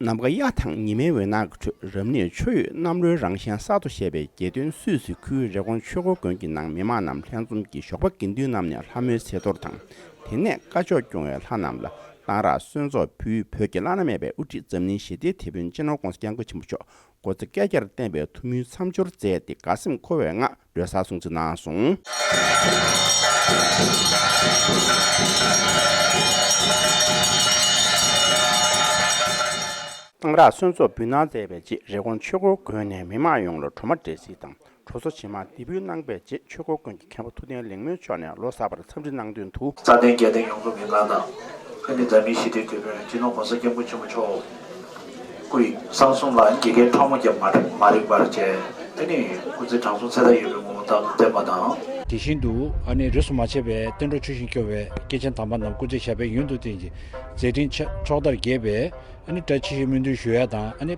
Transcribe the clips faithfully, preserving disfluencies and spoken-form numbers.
ནམ་མཁའ་གཡའ་དང་ཉི་མའི་འོད་སྣང་གི་ཁྲོད། རབ་གནས་ཆུ་ཡོས་གནམ་ལོའི་རང་བཞིན་གསར་དུ་བཞད་པའི་དགེ་འདུན་སུད་སི་ཁུལ་རི་ཀོན་ཆོས་འཁོར་དགོན་གྱི་ནང་མི་མང་རྣམས་ལྷན་འཛོམས་ཀྱིས་ཞོགས་པ་དགེ་འདུན་རྣམས་ནས་ལྷ་མོའི་ཟས་གཏོར་དང་། དེ་ནས་བཀའ་ཆོས་སྐྱོང་བའི་ལྷ་རྣམས་ལ་གཏང་རག་གསོལ་ཚོགས་ཕུལ། བོད་ཀྱི་བླ་ན་མེད་པའི་དབུ་ཁྲིད་འཛམ་གླིང་ཞི་བདེའི་དེད་དཔོན་སྤྱི་ནོར་༸གོང་ས་༸སྐྱབས་མགོན་ཆེན་པོ་མཆོག་དགོས་ཚེ་བསྐལ་བརྒྱར་བརྟན་པའི་ཐུགས་སྨོན་མཚམས་སྦྱོར་མཛད་དེ་དགའ་སེམས་འཁོལ་བའི་ངང་ལོ་གསར་སྲུང་བརྩི་གནང་སོང་། གཏང་རག་གསོལ་ཚོགས་འབུལ་གནང་མཛད་པའི་རྗེས་རི་ཀོན་ཆོས་འཁོར་དགོན་ནས་མི་མང་ཡོངས་ལ་གྲོ་མ་འབྲས་སིལ་དང་གྲོ་སོ་ཇེ་མང་འདེགས་འབུལ་གནང་པའི་རྗེས་ཆོས་འཁོར་དགོན་གྱི་མཁན་པོ་ཐུབ་བསྟན་ལེགས་སྨོན་མཆོག་ནས་ལོ་གསར་པར་འཚམས་འདྲི་གནང་དོན་དུ། རྩ་ལྡན་རྒྱལ་བསྟན་ཡོངས་རྫོགས་མི་མང་དང་། ཨ་ནི་འཛམ་གླིང་ཞི་བདེའི་དེད་དཔོན་སྤྱི་ནོར་༸གོང་ས་༸སྐྱབས་མགོན་ཆེན་པོ་མཆོག་སྐུ་ཡི་གསང་གསུམ་ལ་དགེ་རྒན་ཕྲ་མོ་རྒྱབ་མ་མ་རིག་པར་བྱས། ཨ་ནི་སྐུ་ཚེ་དྲང་སྲོང་ཚེ་མཐའ་ཡས་པའི་ངོ་བོ་དང་ལྡན་པ་དང་། དེ་བཞིན་དུ་ཨ་ནི་རིས་སུ་མ་ཆད་པའི་བསྟན་འགྲོ་ཆོས་བཞིན་སྐྱོང་བའི་སྐྱེས་ཆེན་དམ་པ་རྣམས་སྐུ་ཚེ་ཞབས་པད་ཡུན་དུ་བརྟན་ཅིང་མཛད་འཕྲིན་ཆ་ཕྱོགས་མཐར་རྒྱས་པའི་ཨ་ནི་བཀྲ་ཤིས་ཤིས་སྨོན་འདུན་ཞུ་ཡ་དང་། ཨ་ནི་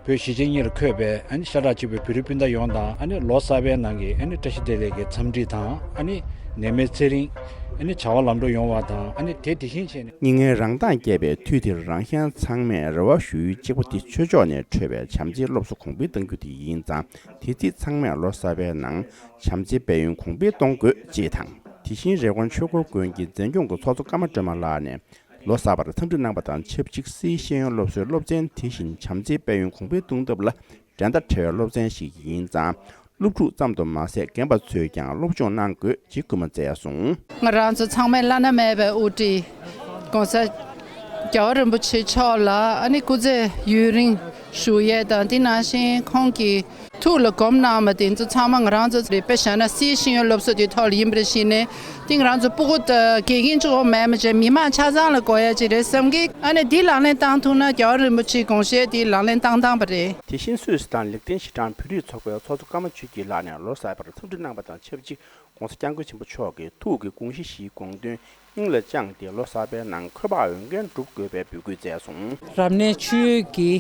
བོད་གཞིས་བྱེས་གཉིས་ལ་འཁོད་པའི་ཨ་ནི་ཤ་ཁྲག་གཅིག་པའི་བོད་རིགས་སྤུན་ཟླ་ཡོངས་དང་། ཨ་ནི་ལོ་གསར་པའི་ནང་གི་ཨ་ནི་བཀྲ་ཤིས་བདེ་ལེགས་ཀྱི་འཚམས་འདྲི་དང་། ཨ་ནི་ནད་མེད་ཚེ་རིང་། ཨ་ནི་བྱ་བ་ལམ་འགྲོ་ཡོང་བ་དང་། ཨ་ནི་དེ་དེ་བཞིན་བྱས་ནས། སྙིགས་ལྔའི་རང་མདངས་རྒྱས་པའི་དུས་འདིར་རང་གཞན་ཚང་མས་རེ་བ་ཞུ་ཡུལ་གཅིག་པ་དེ་ཆོས་ཕྱོགས་ནས་འཕྲོས་པའི་བྱམས་བརྩེའི་སློབ་གསོ་གོང་འཕེལ་གཏང་རྒྱུ་དེ་ཡིན་ཙང་། དེ་རྩིས་ཚང་མས་ལོ་གསར་པའི་ནང་བྱམས་བརྩེའི་དཔལ་ཡོན་གོང་འཕེལ་གཏོང་དགོས་ཅེས་དང་། དེ་བཞིན་རི་ཀོན་ཆོས་འཁོར་དགོན་གྱི་འཛིན་སྐྱོང་གི་ཚོགས་གཙོ་ཀརྨ་སྒྲོལ་མ་ལགས་ནས། ལོ་གསར་པར་འཚམས་འདྲི་གནང་བ་དང་ཆབས་ཅིག་སིའི་ཤེས་ཡོན་སློབ་གསོའི་སློབ་ཚན་དེ་བཞིན་བྱམས་བརྩེའི་དཔལ་ཡོན་གོང་འཕེལ་གཏོང་ཐབས་ལ་འགྲན་ཟླ་བྲལ་བའི་སློབ་ཚན་ཞིག་ཡིན་ཙང་། སློབ་ཕྲུག་ཙམ་དུ་མ་ཟད་རྒན་པ་ཚོས་ཀྱང་སློབ་སྦྱོང་གནང་དགོས་ཅེས་སྐུལ་མ་མཛད་སོང་། ང་རང་ཚོ་ཚང་མས་བླ་ན་མེད་པའི་དབུ་ཁྲིད་༸གོང་ས་༸རྒྱལ་བ་རིན་པོ་ཆེ་མཆོག་ལ་ཨ་ནི་སྐུ་ཚེ་ཡུན་རིང་བཞུགས་ཡས་དང་། དེ་ནང་བཞིན་ཁོང་གི་ཐུགས་ལ་སྒོམ་གནང་བ་དེ་ཚོ་ཚང་མ་ང་རང་ཚོ་རེད། དཔེ་བཞག་ན་སིའི་ཤེས་ཡོན་སློབ་གསོ་དེའི་ཐོག་ལ་ཡིན་པ་རེད་བཞིན་ནས། དེ་ང་རང་ཚོ་སྤུ་གུ་དང་དགེ་རྒན་གཅིག་པོ་མེད་མ་བྱས་མི་མང་ཆ་ཚང་ལ་དགོས་ཡ་ཅིག་རེད་བསམ་གི། ཨ་ནི་འདི་ལག་ལེན་བསྟར་ཐུབ་ན་རྒྱལ་བ་རིན་པོ་ཆེའི་དགོངས་བཞེད་དེ་ལག་ལེན་བསྟར་བཏང་པ་རེད། དེ་བཞིན་སུད་སི་དང་ལེགས་ལྡན་ཞེ་འགྲམ་བོད་རིགས་ཚོགས་པའི་ཚོགས་གཙོ་ཀརྨ་ཆོས་སྐྱིད་ལགས་ནས་ལོ་གསར་པར་འཚམས་འདྲི་གནང་བ་དང་ཆབས་ཅིག ༸གོང་ས་༸སྐྱབས་མགོན་ཆེན་པོ་མཆོག་གི་ཐུགས་ཀྱི་དགོངས་གཞི་བཞིའི་དགོངས་དོན་སྙིང་ལ་བཅངས་ཏེ། ལོ་གསར་པའི་ནང་འཁོས་དཔག་འོས་འགན་སྒྲུབ་དགོས་པའི་འབོད་སྐུལ་མཛད་སོང་། རབ་གནས་ཆུ་ཡོས་ཀྱི་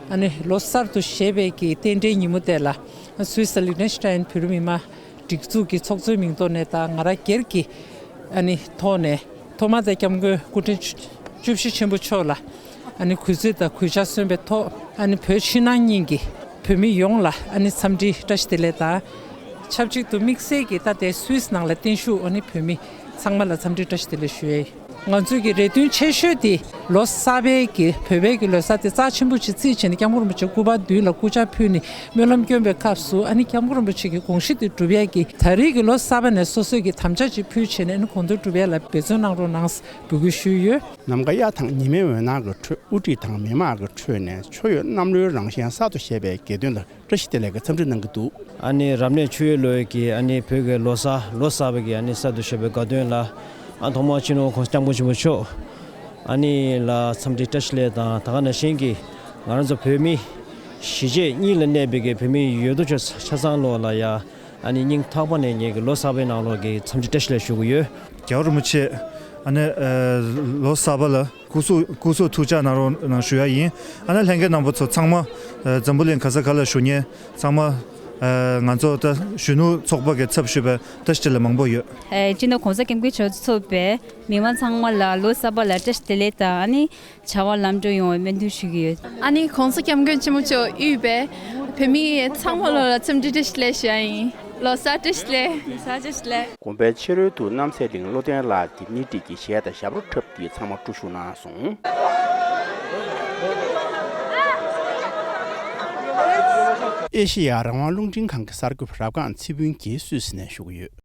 ཨ་ནི་ལོ་གསར་དུ་བཞད་པའི་གི་རྟེན་འབྲེལ་ཉིན་མོ་དེ་ལ། སུད་སི་ལིག་ཏེན་ཤི་ཏན་བོད་རིགས་མི་མང་སྒྲིག་འཛུགས་ཀྱི་ཚོགས་གཙོའི་མིང་ཐོག་ནས་དང་། ང་རང་སྒེར་གྱི་ཨ་ནི་ཐོག་ནས་ཐོག་མར་དེ་༸སྐྱབས་མགོན་སྐུ་ཕྲེང་བཅུ་བཅུ་བཞི་ཆེན་པོ་མཆོག་ལ་ཨ་ནི་གུས་བརྩི་དང་གུས་ཕྱག་སོན་པའི་ཐོག་ཨ་ནི་བོད་ཕྱི་ནང་གཉིས་ཀྱི་བོད་མི་ཡོངས་ལ་ཨ་ནི་འཚམས་འདྲི་བཀྲ་ཤིས་བདེ་ལེགས་དང་། ཆབས་ཅིག་ཏུ་དམིགས་བསལ་གྱིས་ད་ལྟའི་སུད་སི་ནང་ལ་བརྟན་བཞུགས་ཨ་ནི་བོད་མི་ཚང་མ་ལ་འཚམས་འདྲི་བཀྲ་ཤིས་བདེ་ལེགས་ཞུ་ཡས། ང་ཚོའི་གི་རེ་འདུན་ཆེ་ཤོས་དེ་ལོ་གསར་པའི་གི་བོད་པའི་གི་ལོ་གསར་དེ་རྩ་ཆེན་པོ་ཅིག་རྩིས་བྱས་ནས་༸སྐྱབས་མགོན་རིན་པོ་ཆེ་སྐུ་པར་མདུན་ལ་སྐུ་ཕྱག་ཕུལ་ནས་སྨོན་ལམ་སྐྱོན་པའི་སྐབས་སུ། ཨ་ནི་༸སྐྱབས་མགོན་རིན་པོ་ཆེ་གི་དགོངས་གཞི་དེ་སྒྲུབ་ཡས་ཀྱི་ད་རེས་ཀྱི་ལོ་གསར་པ་ནས་སོ་སོའི་གི་དམ་བཅའ་ཅིག་ཕུལ་བྱས་ནས། ཨ་ནི་དགོངས་དོན་སྒྲུབ་ཡས་ལ་འབད་བརྩོན་གནང་རོགས་གནང་འབོད་སྐུལ་ཞུས་ཡོད། ནམ་མཁའ་གཡའ་དང་ཉི་མའི་འོད་སྣང་གི་ཁྲོད། དབུ་ཁྲིད་དང་མི་མང་གི་ཁྲོད་ནས་ཆུ་ཡོས་གནམ་ལོའི་རང་བཞིན་གསར་དུ་བཞད་པའི་དགེ་འདུན་ལ་བཀྲ་ཤིས་བདེ་ལེགས་ཀྱི་འཚམས་འདྲི་གནང་གི་འདུག། ཨ་ནི་རབ་གནས་ཆུ་ཡོས་ལོའི་གི་ཨ་ནི་བོད་ཀྱི་ལོ་གསར་ལོ་གསར་པ་གི་ཨ་ནི་གསར་དུ་བཞད་པའི་དགའ་སྟོན་ལ། ཨ་ཐོག་མར་སྤྱི་ནོར་༸གོང་ས་༸སྐྱབས་མགོན་ཆེན་པོ་མཆོག་ཨ་ནི་ལ་འཚམས་འདྲི་བཀྲ་ཤིས་བདེ་ལེགས་དང་། ད་ག་ནང་བཞིན་གྱི་ང་རང་ཚོ་བོད་མི་གཞིས་བྱེས་གཉིས་ལ་གནས་པའི་གི་བོད་མི་ཡོད་དོ་ཅོག་ཆ་ཚང་ལོགས་ལ་ཡ། ཨ་ནི་སྙིང་ཐག་པ་ནས་ངེད་ཀྱི་ལོ་གསར་པའི་ནང་ལོགས་ཀྱི་འཚམས་འདྲི་བཀྲ་ཤིས་བདེ་ལེགས་ཞུ་གི་ཡོད། རྒྱལ་བ་རིན་པོ་ཆེ་ཨ་ནི་ཨ་ལོ་གསར་པ་ལ་སྐུ་གཟུགས་སྐུ་གཟུགས་ཐུགས་ཅག་གནང་རོགས་གནང་ཞུ་ཡ་ཡིན། ཨ་ནི་ལྷན་རྒྱས་རྣམ་པ་ཚོ་ཚང་མ་ཨ་འཛམ་བུ་གླིང་ག་ས་ག་ལ་བཞུགས་མཁན་ཚང་མ་ཨ་ང་ཚོ་ད་གཞོན་ནུ་ཚོགས་པ་གི་ཚབ་ཞུས་པའི་བཀྲ་ཤིས་བདེ་ལེགས་མང་པོ་ཡོད། ཨེ་སྤྱི་ནོར་༸གོང་ས་༸སྐྱབས་མགོན་ཆེན་པོ་མཆོག་གིས་གཙོས་པའི་མི་མང་ཚང་མ་ལ་ལོ་གསར་པ་ལ་བཀྲ་ཤིས་བདེ་ལེགས་དང་། ཨ་ནི་བྱ་བ་ལམ་འགྲོ་ཡོང་བའི་སྨོན་འདུན་ཞུ་གི་ཡོད། ཨ་ནི་༸གོང་ས་༸སྐྱབས་མགོན་ཆེན་པོ་མཆོག་དབུས་པའི་བོད་མི་ཚང་མ་ལོ་ལ་འཚམས་འདྲི་བཀྲ་ཤིས་བདེ་ལེགས་ཞུ་ཡ་ཡིན། ལོ་གསར་བཀྲ་ཤིས་བདེ་ལེགས། ལོ་གསར་བཀྲ་ཤིས་བདེ་ལེགས། དགོན་པའི་ཕྱི་རོལ་དུ་རྣམ་སྲས་གླིང་བློ་ལྡན་ལགས་ཀྱིས་སྣེ་ཁྲིད་ཀྱིས་གཞས་དང་ཞབས་བྲོ་འཁྲབ་སྟེ་ཚང་མ་བཀྲ་ཤིས་གནང་སོང་། ཨེ་ཤེ་ཡ་རང་དབང་རླུང་འཕྲིན་ཁང་གི་གསར་འགོད་པ་རབ་སྒང་ཚེ་ཕུན་གྱིས་སུད་སི་ནས་ཞུ་གི་ཡོད།